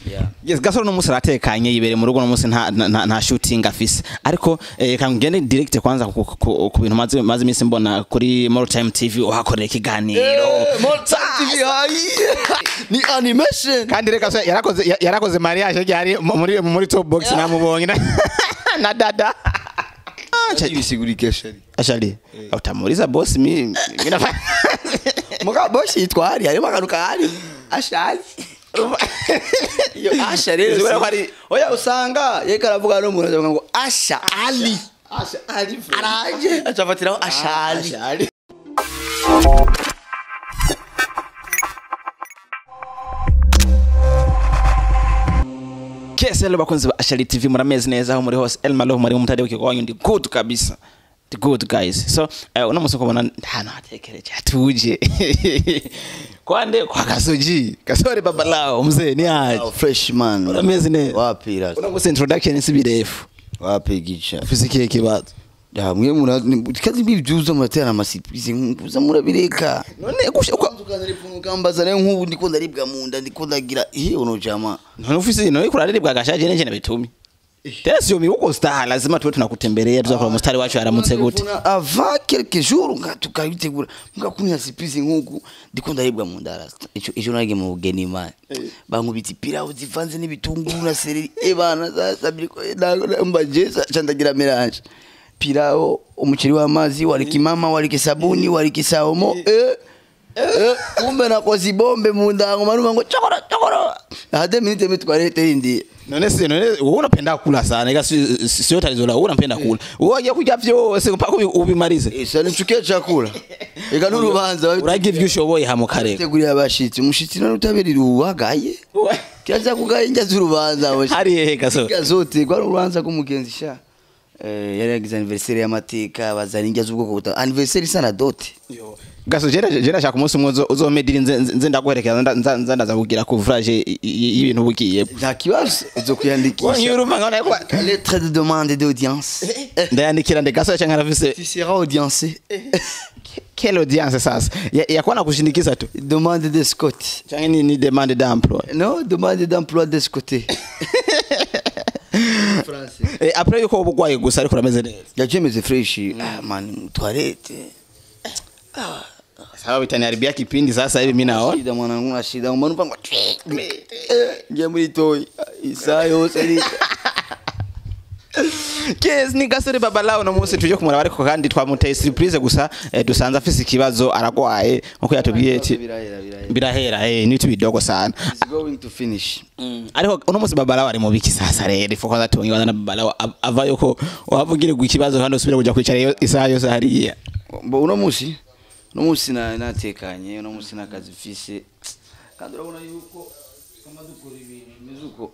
Yeah. Yes, Gasore no musi aratekanye, yibereye mu rugo no musi nta shooting afise, ariko reka ngende direct kwanza ku bintu maze iminsi mbona kuri More Time TV uhakorera ikiganiro. More Time TV hayi ni animation. Kandi reka se yarakoze mariage ryari muri Top Box namubonye na dada. Ibisigurike shari. Ashali, utamuuliza boss, mi nafanya Muga boss yitwa hari harimo akantu kahari ashali. Iyo Asha rero Izibura ko ari- oya usanga yeka aravuga n'umuntu avuga ngo Asha Ali. Asha Ali. Araje acafatiraho Ashali. Ashali. Kese leo bakunzi ba Ashali TV, murameze neza aho muri hose. El Malo muri mutade w'ikigonyo, ndi good kabisa. Ndi good guys. So uno musi kubona hano hatekereje hatuje. Kwande kwa Gasoji. Gasore babalao mzee ni aje. Oh, fresh man. Urameze neza. Wapi rasta. Uno musi introduction si birefu. Wapi gicha. Ufise ikihe kibazo? Ya mwe mura kazi bibyuza muratera ama surprise nkuza murabireka. None kusha Ukambaza rero nk'ubu ndiko ndaribwa mu nda, ndiko ndagira ihe uno jama. None ufise none kuraribwa gashaje neje nabitumi. Tena sio miuko star, lazima tuwe tunakutembelea tuza kwa mstari wacu aramutse gute. Avant quelques jours nga tukabitegura mugakumira surprise nk'uku ndiko ndaribwa mu nda rasta. Ico nage mu bugeni man. Bankubita ipirawu zivanze n'ibitunguru na céleri ebana sasa biriko mbajeza chandagira mélange. Pirao, umuceri w'amazi, wariki mama, wariki sabuni, wariki saomo, kumbe nakoze ibombe mu ndango maruma ngo chokora chokora. Hade minute mitwarete indi. None si none wewe unapenda kula sana, ika sio tatizo la wewe unapenda kula. Wewe waje kurya vyose mpaka ubimalize. Isa nichukie chakula. Eka n'urubanza Urarya ivyo ushoboye hamo kareka. babiteguriye abashitsi, umushitsi none utabirira uwagaye. Kiaza kugaye injya z'urubanza we. Hari hehe Gasore? Gazote kwa urubanza k'umugenzi sha. Yari yagize anniversaire y'amateka bazana injya z'ubwoko butandukanye. Anniversaire isa na dote. Gaso jera shaka umunsi umwe uzomedira nze ndaguherekeza nza ndaza kugira covrage y'ibintu bugiye. Nta kibazo uzokuyandikisha. Nyuruma nkabona ko Lettre de demande d'audience. ndayandikira nde Gasore canke arafise Tu seras audiencé. quelle audience sasa? Ya kuwa nakushindikiza tu. Demande d'escorte. Canke ni demande d'emploi. No, demande d'emploi d'escorté. Français. Après yuko ubugwaye gusa ariko urameze neza. Yaje fresh. Ah man, toilette. Sawa bitaniharibia kipindi sasa hivi mimi naona. Shida mwanangu na shida umuntu ngo ngiye muri toyi isaha yose ni Yes, ni Gasore babalao no munsi tuje kumuraba, ariko kandi twamuteye surprise gusa dusanze afise ikibazo, aragwaye nkuko yatubwiye ati birahera birahera. Birahera ni bidogo sana. It's going to finish. Ariko uno munsi babalao ari mu biki sasa rero ifo kwanza tungi na babalao avayo ko wavugirirwa ikibazo kandi usubira kuja kwicara iyo isaha yose hariya. Bo uno munsi na natekanye, uno munsi nakazi mfise kandi urabona yuko kama dukora ibintu bimeze uko.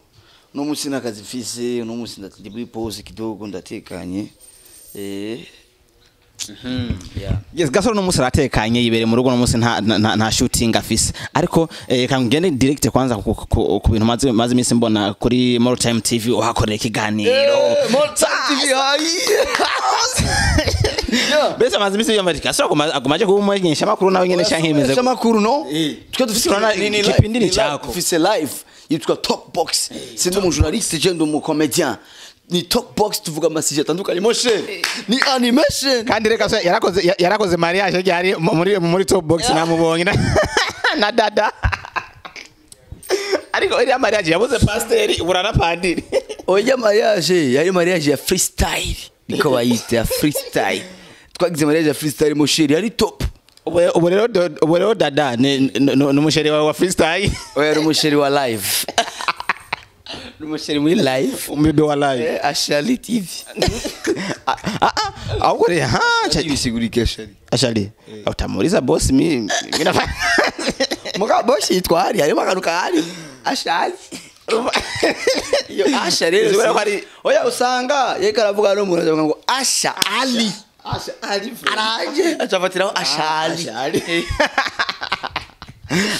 Uno munsi nakazi mfise, uno munsi ndi muri pause kidogo, ndatekanye yeah. Yes, Gasore no musi aratekanye, yibereye mu rugo no musi nta shooting afise, ariko reka ngende direct kwanza ku bintu maze iminsi mbona kuri More Time TV uhakorera ikiganiro. More Time TV hayi. Mbese amaze iminsi yambaye Gasore agumaje kuba umumenyesha makuru nawe nyene canke imeze gute? Amakuru no twe dufise Urabona igipindi ni live, cako. Dufise live yitwa Talk Box. Sindi umu journaliste, je ndi umu comédien. Ni Talk Box, tuvuga ama sujets atandukanye mon cher, ni animation. Kandi reka se yarakoze mariage ryari muri Top Box namubonye na dada, ariko iriya mariage yabuze pasiteri ubura na padiri. Oya, mariage yari mariage ya freestyle, niko bayita ya freestyle. Twagize mariage ya freestyle mon cher, yari top. Ubu rero dada ni umu chéri wawe wa freestyle? Oya, ni umu chéri wa live, ni umu chéri muri live. Umubebe wa live. Ashali TV. Ah, ah, ahubwo rero ha Ibisigurike shari. Ashali, utamuuliza boss, mi nafanya Muga boss yitwa hari harimo akantu kahari Ashali. Iyo Asha rero Izibura ko ari- oya usanga yeka aravuga n'umuntu avuga ngo Asha Ali. Asha Ali. Araje acafatiraho Ashali. Ashali.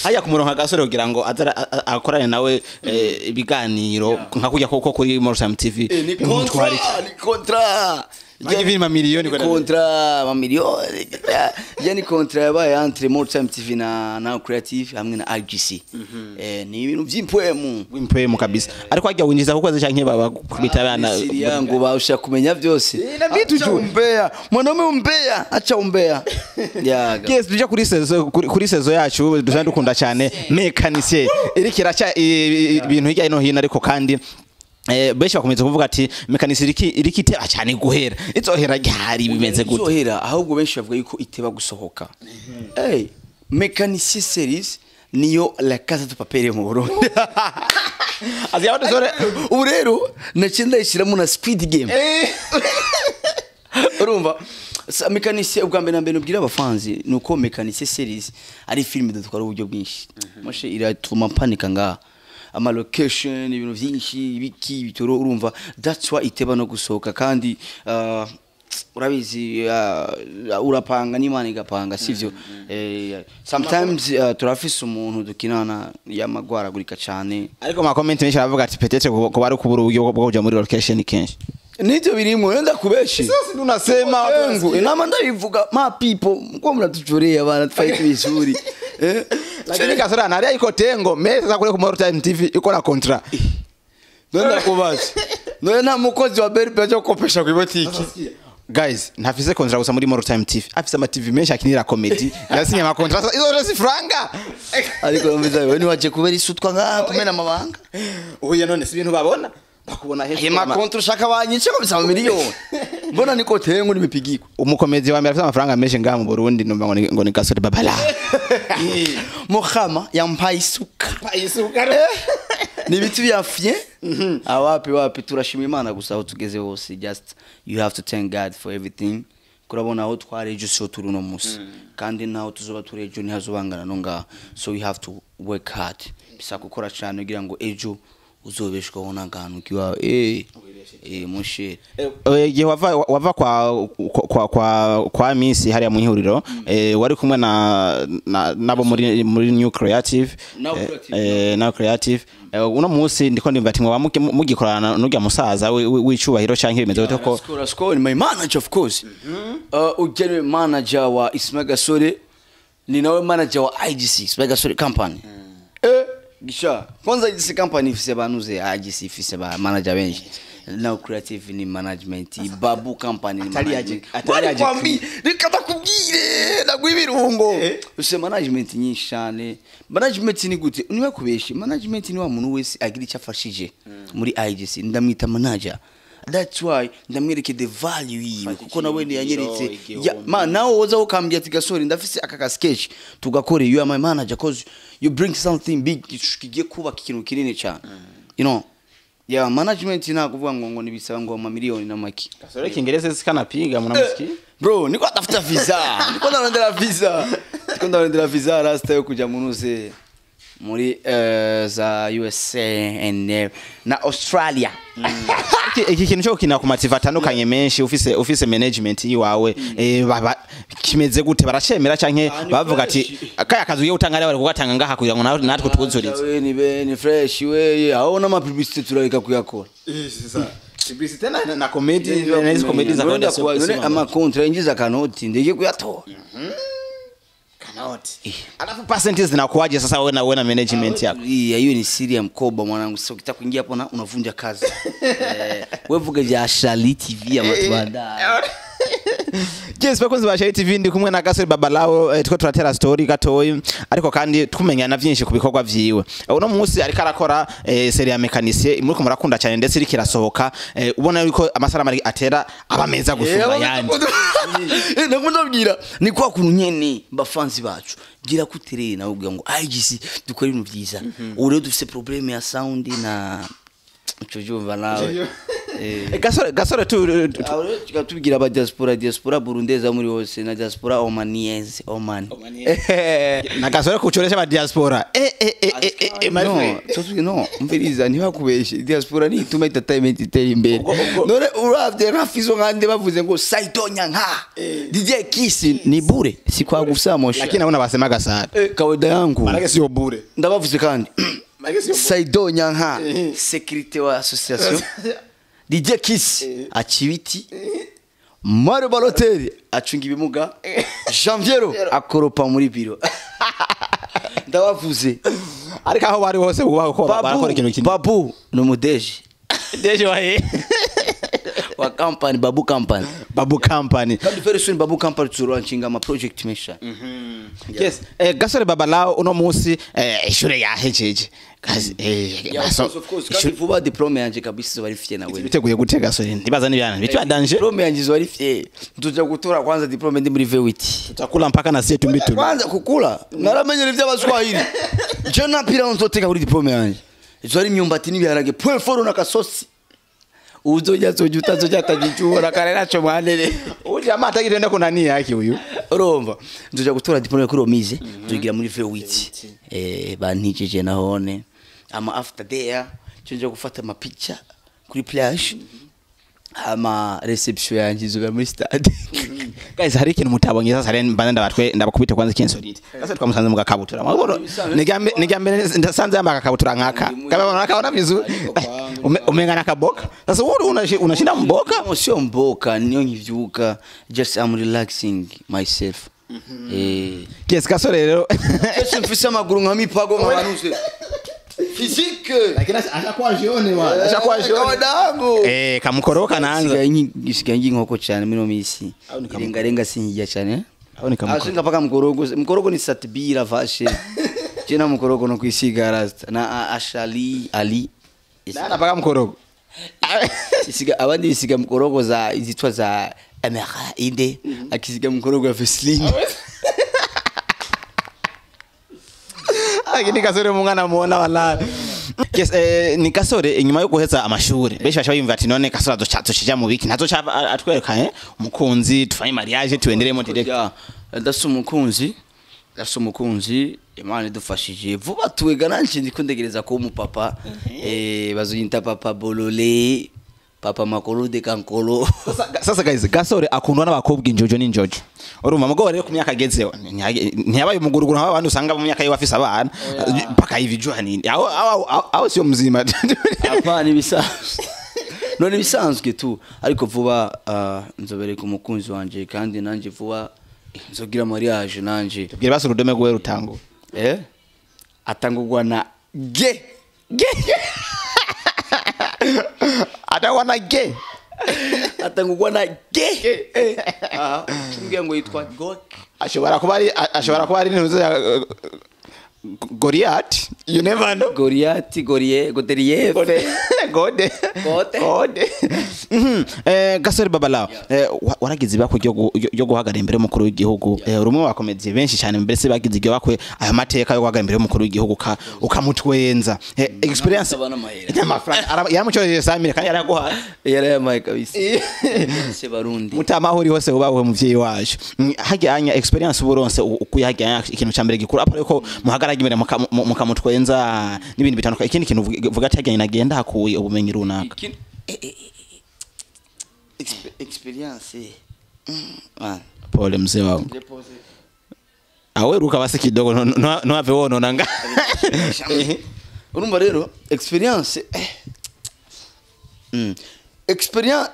Hajya kumuronka Gasore kugira ngo aze akorane nawe ibiganiro nka kujya koko kuri More Time TV. Ni Bimutwara contrat. iki? Ni contrat. Magi miliyoni kwa Contrat ma miliyoni. Yani contrat yabaye entre More Time TV na Creative hamwe na IGC. Ni ibintu by'impwemu. W'impwemu kabisa. Ariko hajya winjiza kuko canke baba kubita abana. Siri yangu bawusha kumenya byose. Na vitu Acha umbea. Mwanaume umbea, acha umbea. Yaga. Yes, tujya kuri saison, kuri saison yacu dusanzwe dukunda cyane Mécanicien. Iriko iraca ibintu hirya no hino, ariko kandi benshi bakomeza kuvuga ati Mécanicien iriki iteba cyane guhera. Izohera ryari, bimeze gute? Izohera, ahubwo benshi bavuga yuko iteba gusohoka. Hey, Mécanicien series niyo La Casa de Papel mu Burundi. Azi abantu zore. Ubu rero naciye ndayishyiramo na Squid Game. Urumva Mécanicien, ubwa mbere na mbere ubwira abafanzi nuko Mécanicien series ari film dutwara uburyo bwinshi. Moshe iratuma mpanika ngaha, ama location, ibintu byinshi, ibiki bitoro, urumva, that's why iteba no gusohoka. Kandi urabizi, urapanga n'Imana igapanga, sivyo? Sometimes turafise umuntu dukinana yamagwaragurika cyane. Ariko ma comment menshi aravuga ati peut-être kuba ari kubura uburyo bwo kuja muri location kenshi. Nivyo birimo, wenda kubeshi. Sasa tunasema. Engu, inama ndabivuga, ma people mko mnatuchorea bana, tufaite vizuri. Lakini Gasore anaria iko tengo mimi sasa kule ku More Time TV iko na contrat. Nenda kubaza. None nta mukozi wa BRB aje gukopesha ku botiki. Guys, ntafise contrat gusa muri More Time TV, afise ama TV menshi akinira comedy, yasinye ama contrat, izo rero si franga. Ariko numviza wewe niwaje kubera isutwa ngaha kumena amabanga. Oya, none si ibintu babona, bakubona hejuru. Hema contrat ushaka banyice ko bisaba miliyoni. Mbona niko tengo nimepigikwa. Umukomedi wa mbere afise amafaranga menshi ngaha mu Burundi numva ngo ni Gasore Babala. Muhama yampaye isuka. Isuka. Ni ibiti bya fye. Awapi wapi, turashima Imana gusa aho tugeze hose. Just you have to thank God for everything. Kurabona aho twari ejo siho turi uno munsi. Kandi naho tuzoba turi ejo ntihazobangana no ngaha. So you have to work hard. Bisa gukora cyane kugira ngo ejo uzobeshwaho n'akantu kiwawe. Mushe. Igihe wava kwa Misi hariya mu ihuriro, wari kumwe na nabo muri New Creative. Now Creative. Now Creative. Uno munsi ndiko ndimva ati mwoba mugikorana n'urya musaza w'icubahiro canke bimeze gute ko? Skora Skora ni my manager, of course. Ugenewe manager wa Ismail Gasore ni nawe manager wa IGC, Ismail Gasore Company. Gisha kwanza IGC Company ifise banuze, IGC ifise ba manager benshi. Now Creative ni management, Babu Company ni Atari management. atari aje. Kwambi reka ndakubwire, ndaguha ibirungo. Ufise management nyinshi cyane. Management ni gute? Niba kubeshe, management ni wa muntu wese agira icyo afashije muri IGC, ndamwita manager. That's why ndamwereke the value yiwe, kuko nawe ntiyanyeretse. Ya, ma nawe woza ukambwira ati Gasore, ndafise aka ka sketch tugakore, you are my manager cause you bring something big kigiye kubaka ikintu kinini cyane. Yeah, management nta kuvuga ngo nibisaba ngo amamiliyoni n'amaki. Gasore Kiingereza sikanapiga, mnamsikia? Bro, niko tafuta visa, niko ndarondera visa, niko ndarondera visa rasta yo kuja munuze muri za USA and na Australia. Iki kintu cyo gukina ku ma TV atandukanye menshi ufise management yiwawe, kimeze gute? Baracemera canke bavuga ati kaya kazi ugiye gutanga bari kugatanga ngaha kugira ngo natwe twuzurize? We ni be ni fresh we, aho n'ama publicité turareka kuyakora. Publicité na comedy na hizo comedy za kawaida sio. Ama contrat injiza kanoti ndege kuyatora. Kanoti. Alafu percentage zinakuwaje sasa wewe na management yako? Hiyo ni siri ya mkoba, mwanangu. Sasa ukitaka kuingia hapo na unavunja kazi. Wewe vuga vya Shali TV ya matwanda. Yes, bakunzi ba Shali TV, ndi kumwe na Gasore Babalao, tuko turatera story gatoyi ariko kandi tumenyana vyinshi ku bikorwa vyiwe. Uno munsi ariko arakora série ya Mécanicien muriko murakunda cyane, ndetse iriko irasohoka, ubona yuko amasaramu atera aba meza gusumba yandi. Nako ndabwira ni kwa kuntu nyene bafanzi bacu gira kutereye nawe ubwira ngo IGC dukora ibintu vyiza. Ubu rero dufise problème ya sound na ico vyumva nawe. Gasore tu Aho rero tukatubwira aba diaspora burundeza muri hose na diaspora omaniense, Oman. Na Gasore kuchoresha ba diaspora, my No, friend. tuzi no, umviriza, ntibakubeshe, diaspora ni ituma entertainment itera imbere. None uravye nka Fizo nkande bavuze ngo Saidonya nka DJ Kiss ni bure, si kwa gusa mosha. Lakini naona basemaga sana. Kawaida yangu. Maana sio bure. Ndabavuze kandi. Maana sio bure. Saidonya nka sécurité wa association, DJ Kiss acibiti. Mario Balotelli acunga ibimuga, Janviero akoropa muri biro. Ndabavuze. Ariko aho bari hose bubaho ko barakora ikintu kimwe. Babu ni umudeje. Deje wahe? Wa company, Babu Company. Babu Company. Kandi very soon Babu Company tuzolaunching ama project mesha. Yes, Gasore Babalao uno munsi ishure yahejeje. Kazi Yeah, of course, of course. Kandi vuba diplôme yanje kabisa izoba ari fier nawe. Biteguye gute, Gasore? Ndibaza n'ibana. Bitwa danger. Diplôme yanje izoba ari fier. Tuja gutora kwanza diplôme ndi muri V8. Tutakula mpaka na sie tumbi tumbi. Kwanza kukula naramenyera ivy'abaswahili. Je napira nzoteka kuri diplôme yanje. Izo ari imyumbati n'ibiharage, point fort na kasosi. Uzoja zoja, utazoja atajichura kare nacho mwanene. Uyu jamaa atagitenda kunani yake uyu. Urumva nzoja gutora diplôme kuri Omise, tugira muri V8, bantijije nahone. Ama after there nje gufata amapicha kuri plage, ama réception yanje izobera muri stade. Guys, hari ikintu mutabonye sasa rero mbanza ndabatwe ndabakubite kwanza ikinsolite. Sasa twamusanze mu gakabutura. Mwabona nigambe ndasanze yamba akakabutura nkaka. Kama unakaona vizuri. Umenga nakaboka. Sasa wewe unashinda mboka? No, sio mboka, niyo nkivyuka just I'm relaxing myself. Yes, Gasore rero. Just mfise amaguru nka mipago nkabanuse. Physique. Lakini ashakuwa jioni wa. Ashakuwa jioni. Kawadangu. Kamkoroka naanza. Sigaye inkoko cyane mino misi. Au ni kamukorogo. Irenga renga sinkijya cyane. Au ni kamukorogo. Asinga paka mukorogo. Mukorogo ni satibira vashe. Je na mukorogo no kwisiga rasta. Na Ashali Ali. Na paka mukorogo. Isiga abandi bisiga mukorogo za izitwa za MRA inde, akisiga mukorogo ya Vaseline. Lakini Gasore mungana muona wallahi. Yes, ni Gasore inyuma yo guheza amashuri. Benshi basha biyumva ati none Gasore azoca mu biki? Ntazoca atwereka umukunzi tufanye mariage tuenderemo direct. Ya, ndafise umukunzi. Ndafise umukunzi, Imana idufashije vuba tuwega nanje ndiko ndegereza kuba umupapa. Bazoyita papa Bolole, papa Makolo de Kankolo. Sasa guys, Gasore akundwa n'abakobwa injojo n'injojo. Urumva mugabo rero ku myaka agezeho ntiyabaye umuguruguru nk'aba bandi usanga mu myaka yiwe afise abana mpaka hivi jua nini. Aho sio mzima. Hapana, ibisanzwe. None ibisanzwe tu, ariko vuba nzobereka umukunzi wanje kandi nanje vuba nzogira mariage nanje. Tubwire basi urudome rwe rutango. Atangurwa na G. G. Atangurwa na G. Atangurwa na G. Aha, tumbwiye ngo yitwa Gok. Ashobora kuba ari ntuzo ya Goliath. You never know. Goliath, Gorie, Goderief. Gode. Gode. Gode. Gasore Babalao, waragize ibakwe ryo guhagarara imbere y'umukuru w'igihugu. Rumwe bakomeze benshi cyane mbese bagize iryo bakwe aya mateka yo guhagarara imbere y'umukuru w'igihugu ukamutwenza. Experience Namusaba n'amahera. N'amafaranga. Yaramucoreje Samire kandi yaraguhaye. Yarayamaye kabisa. Se Barundi. Mutama aho uri hose ubawe muvyeyi wacu. Hajya anya experience uburonse ukuye hajya ikintu ca mbere gikuru apare ko muhagarara imbere mukamutwenza n'ibindi bitandukanye. Ikindi kintu uvuga ati hajya nagenda hakuye ubumenyi runaka. Experience. Pole mzee wangu. Awe ruka basi kidogo no have wonona nga. Urumva rero experience. Experience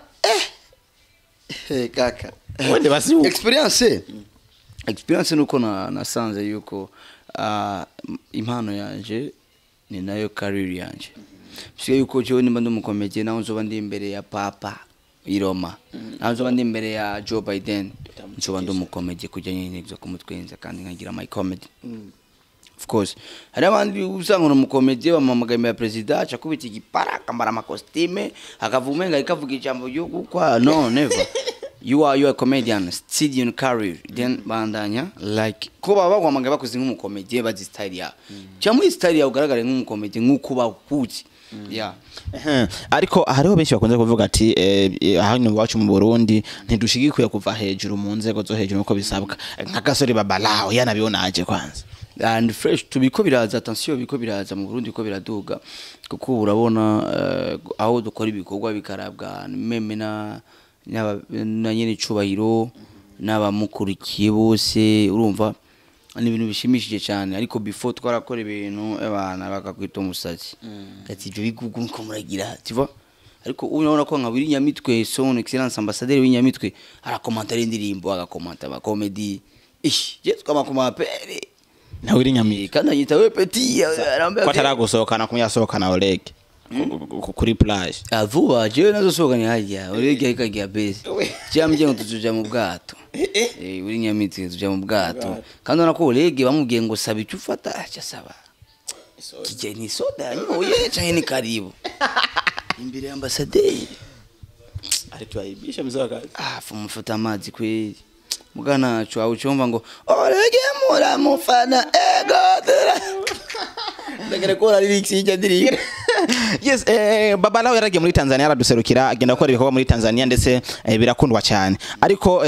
kaka. Wende basi uko. Experience. Experience nuko nasanze yuko impano yanje ni nayo career yanje. Bisigaye yuko jewe nimba ndi umukomediye naho nzoba ndi imbere ya Papa i Roma, naho nzoba ndi imbere ya Joe Biden, nzoba ndi umukomediye kujya nyine nzo kumutwenza kandi nkagira my comedy. Of course hari abandi usanga umukomediye bamuhamagaye imbere ya president aca kubita igipara akambara amakositime akavuga umenga ikavuga ijambo ryo gukwa. No, never. You are a comedian, still in career, then bandanya like ko baba baguhamagaye bakoze nk'umukomediye bazi style yawe. Cyangwa muri style yawe ugaragare nk'umukomediye nk'uko bakuzi. Yeah. Ariko hariho benshi bakunze kuvuga ati hano iwacu mu Burundi ntidushigikwiye kuva hejuru mu nzego zo hejuru uko bisabwa. Nka Gasore Babalao yanabibonaje kwanza. And fresh tubiko biraza, attention, biko biraza mu Burundi ko biraduga, kuko urabona aho dukora ibikorwa bikarabwa meme na nyene icubahiro n'abamukurikiye bose, urumva ni ibintu bishimishije cyane. Ariko before twarakora ibintu abana bakakwita umusazi, ati ibyo bigugu nko muragira, tu vois. Ariko ubu urabona ko nka Willy Nyamitwe, son excellence ambassadeur Willy Nyamitwe, arakomanta indirimbo, agakomanta ba comedy. Ish, je twama pere. Nawe iri Nyamitwe. Kandi anyita we petit, arambwira Ko ataragusohokana kumwe yasohokana Oleg kuri plage. Ah, vuba jewe nazosohoka ni hajya Oleg ariko agiye base. Cyambye ngo tuzoja mu bwato. Willy Nyamitwe tuzoja mu bwato. Kandi urabona ko Oleg bamubwiye ngo saba icyo ufata, aca saba. Kijya ni soda yanyoye canke ni karibu. Imbere ya ambassadeur. Alituaibisha mzee wa kazi. Ah, fumufata amazi kweli. Mugana cyo awucyumva ngo Oleg muramufana ego dera. Ndagere ko lyrics y'ijya ndirimbo. Yes, Baba Lao yaragiye muri Tanzania araduserukira, agenda gukora ibikorwa muri Tanzania ndetse birakundwa cyane. Ariko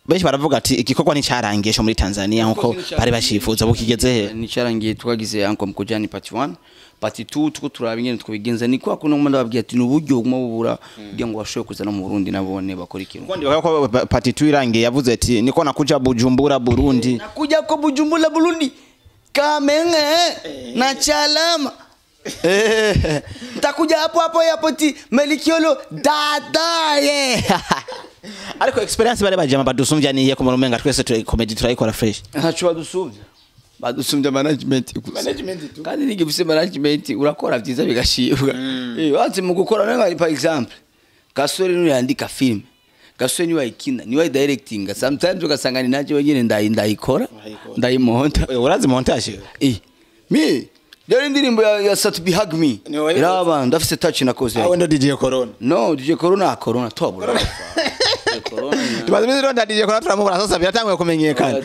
benshi baravuga ati igikorwa nticyarangiye cyo muri Tanzania nkuko bari bashifuza, bukigeze he? Nicarangiye, twagize Uncle Mkojani part 1, part 2, tuko turaba ingene twobigenza. Ni kwa kuno ndababwiye ati n'uburyo buguma bubura kugira ngo bashobore kuza no mu Burundi nabone bakora ikintu. Kuko ndibuka ko part 2 irangiye yavuze ati niko nakuja Bujumbura Burundi. Nakuja ko Bujumbura Burundi Kamenge na Chalama. Nitakuja hapo hapo airport Melikiolo dadaye. Ariko experience bari bajama badusumvya niye ko murumenga twese turi comedy turayikora fresh. Ntaco badusumvya. Badusumvya management gusa. Management tu. Kandi nige ufise management urakora vyiza bigashibwa. Wazi mu gukora nanga par exemple Gasore niwe yandika film. Gasore niwe ayikina, niwe directing. Sometimes ugasanga ni naje wenyine ndayikora, ndayimonta. Urazi montage? Mi Dore indirimbo ya Sat B Hug Me. Iraba ndafise touch nakoze. Awe ndo DJ Corona. No, DJ Corona Corona tobura. Corona. Tubaze mizi ronda DJ Corona turamubura sasa biratanguye kumenyekana.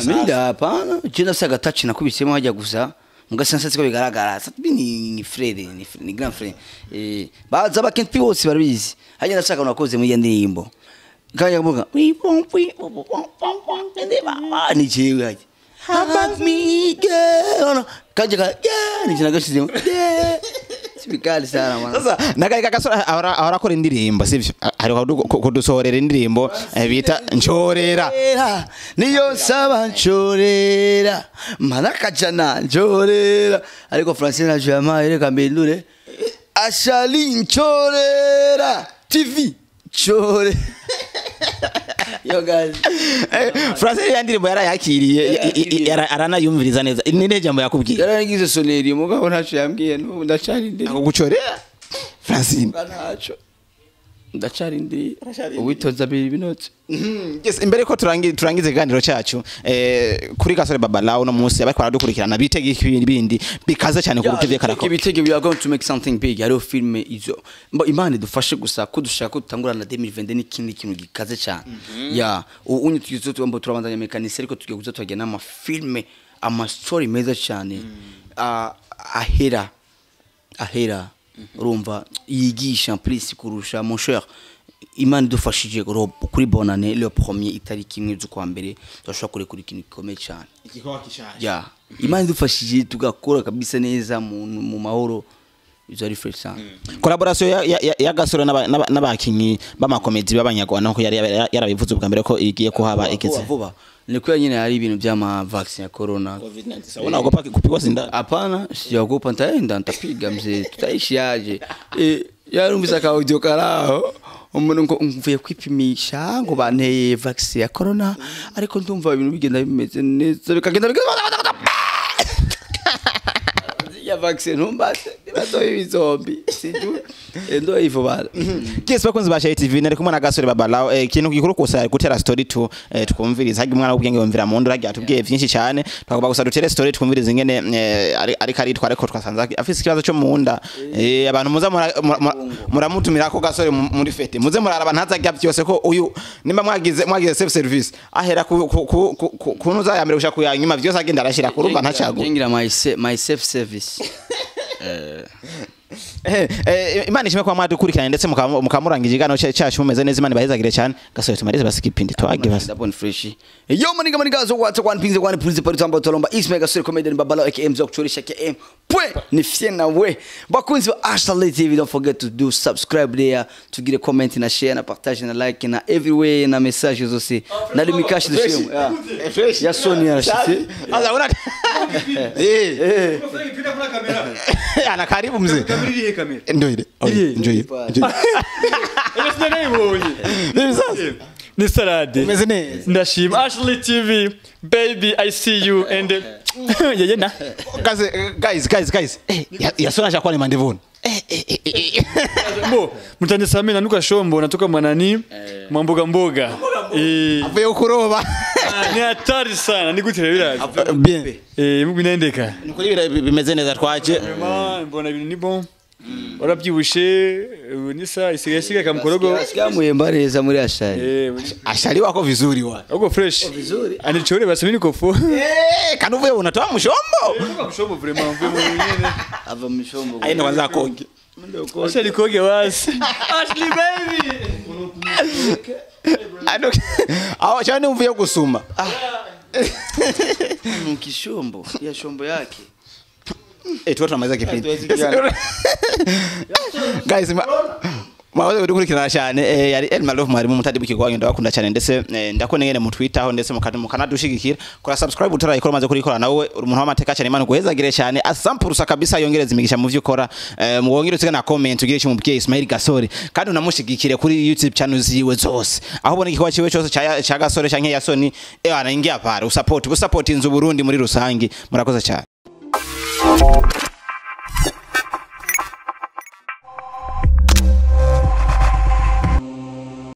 Minda hapana, je ndafise agatouch nakubisemo hajya gusa. Mugasansa siko bigaragara. Sat B ni frere, ni grand frere. Baza ba Kent P bose barabizi. Hajya ndashaka nakoze muri iyo ndirimbo. Kanya kuvuga wi pom wi pom pom pom ni jewe hajya. Hug me girl. Kaje ka yeah ni nagashizemo. Yeah. Sibikali sana mwana. Sasa nagarika gasore ahora akora indirimbo sivyo? Ari kudusohorera indirimbo bita Nchorera. Niyo saba nchorera. Manakajana nchorera. Ariko Francine ajama ereka mbindure. Ashali nchorera TV nchore. Yo guys. Francine ya ndirimbo yarayakiriye aranayumviriza neza. Ni jambo yakubwiye. Yaragize soneri mugabo ntaco yambwiye n'ubu ndacarindiriye. Agucorera Francine. Ntaco. Ndacarindiriye. Uwitoza biri binotse. Yes, imbere ko turangize ikiganiro cyacu kuri Gasore Baba Lao no munsi abariko baradukurikirana bitege ibindi bikaze cyane ku TV Karako. Ibitege we are going to make something big. Hariho film izo. Imana idufashe gusa ko dushaka ko dutangurana 2020 n'ikindi kintu gikaze cyane. Ya, unyu tugize tugomba turabandanya mekanisi ariko tugiye kuza tugena ama film, ama story meza cyane. Ahera. Ahera. Urumva yigisha plus kurusha mon cher. Imana idufashije kuri bonane le premier itariki imwe z'ukwa mbere turashobora kurekura ikintu gikomeye cyane. Igikorwa kishaje. Ya, Imana idufashije tugakora kabisa neza mu mahoro izo ari fresh sana. Collaboration ya Gasore n'abakinyi b'amakomedi b'abanyarwanda ko yari yarabivuze ubwa mbere ko igiye kuhaba igeze. Vuba. Ni kwa nyine hari ibintu by'ama vaccine ya corona. COVID-19. Unaogopa kupigwa sindano? Hapana, sijaogopa, nitaenda nitapiga mzee, tutaishi aje. Yarumvise ka audio karaho. Umuntu ngo mvuye kwipimisha ngo banteye vaccine ya corona ariko ndumva ibintu bigenda bimeze neza bikagenda ya vaccine ntumbase nibazo ibizombi sinju ndo ivo bala. Yes, bakunzi ba Shai TV nari kumwe na Gasore Baba Lao. Ikintu gikuru gusa gutera story tu twumviriza hagi umwana w'ubwenge wumvira mu ndo ragiye atubwiye byinshi cyane. Twagomba gusa dutere story twumviriza ingene ariko aritwa ariko twasanze afise ikibazo cyo mu nda. Abantu muza muramutumira ko Gasore muri fete muze muraraba ntazajya byose ko uyu nimba mwagize self service ahera ku kunuza ya mbere gushaka kuyanyuma byose agenda arashira kurumva ntacago. Ngira my self service. Imana ishimwe kwa mwadukurikiranye ndetse mukamurangije igano cyacu mumeze neza. Imana ibahezagire cyane. Gasore tumarize basikipindi twage basi. Ndabona fresh. Yo maniga maniga zo what's one pinze one pinze pari tamba tolomba Ismail Gasore comedian Baba Lao aka Mzo kuchorisha aka Pwe ni fiena we. Bakunzi ba Ashley TV, don't forget to do subscribe there, to get a comment na share na partage na like na everywhere na message zose. Na limikashi dushimwe. Ya Sonia arashitse. Aza una Eh. Ipira kuna kamera. Ana karibu mzee. Kamera irihe kamera? Ndio ile. Irihe? Ndio ile. Ese sinayibonye. Mimi sasa. Ni salade. Umeze neza. Ndashima Ashley TV. Baby, I see you and yeye na. Guys, guys, guys, guys. Eh, Yasoni ashakuwa ni mandivuni. Eh, eh, eh, eh. Bo, mtanisamee nanuka shombo natoka mwanani mwa mboga mboga. Eh, Avuye kuroba. ni hatari sana ni gute rero birazi. Bien. Eh, binaendeka. Nukuri bimeze neza twaje. Vraiment mbona ibintu ni bon. Warabyibushe ubu ni saa isigaye isigaye kamkorogo. Sikamuyemba neza muri ashari. Eh, Ashali wako vizuri wa. uko fresh. Vizuri. Anichore basi mimi niko fo. Eh, kanuvuye unatoa mshombo. Niko mshombo vraiment mvuye mu nyene. Ava mshombo. Aina kwanza akonge. Asha likoge wasi. Ashley baby. Ano aho cyane mvuye gusuma. Mkishombo ya shombo yake. Eh, tuwa tunamaliza kipindi. Hatuwezi kijana. Guys, mwakoze kudukurikirana cyane eh, yari El Malove mwarimu mutadi bukigwanyu ndabakunda cyane ndetse ndakone ngene mutwitaho ndetse mukanadushigikira kora subscribe utarayikora maze kurikora nawe uri umuntu w'amateka cyane. Imana guhezagire cyane asampurusa kabisa yongereza imigisha mu byo ukora. Muwongere usige na comment ugire icyo mubwiye Ismail Gasore kandi unamushigikire kuri YouTube channel ziwe zose aho ubona igikorwa ciwe cyose ca Gasore canke Yasoni anaingia pale usupport inzu Burundi muri rusangi. Murakoze cyane.